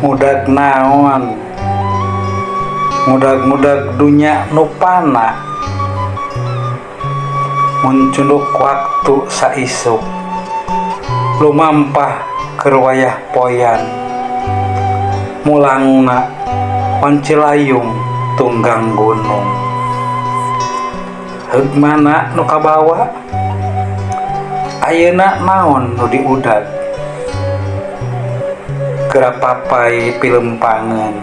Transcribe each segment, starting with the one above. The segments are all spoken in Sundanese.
Ngudag naon, ngudag-ngudag dunya nu pana, mun cunduk waktu saisuk lumampah keur wayah poyan, mulangna wanci layung tunggang gunung. Heug, mana nu kabawa? Ayeuna naon nu diudag? Geura papay pilempangeun,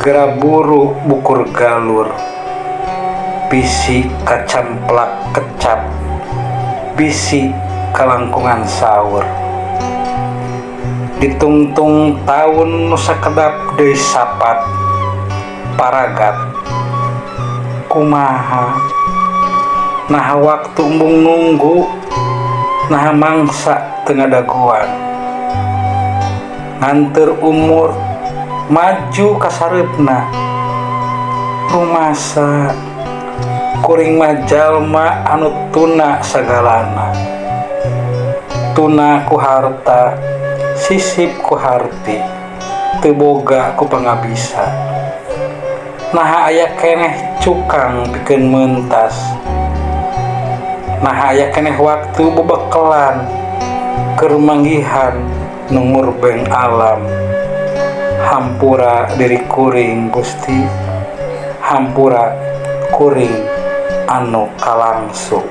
geura buru bukur galur, bisi kacamplak kecap, bisi kalangkungan saur. Ditungtung taun nu sakedap deui sapat paragat. Kumaha? Naha waktu embung nunggu? Naha mangsa teu ngadagoan? Nganteur umur maju ka sareupna. Rumasa kuring mah jalma anu tuna sagalana, tuna ku harta, sisip ku harti, teu boga ku pangabisa. Naha aya keneh cukang pikeun meuntas? Naha aya keneh waktu bebekelan keur manggihan nu ngurbeng alam? Hampura diri kuring, Gusti, hampura kuring anu kalangsu.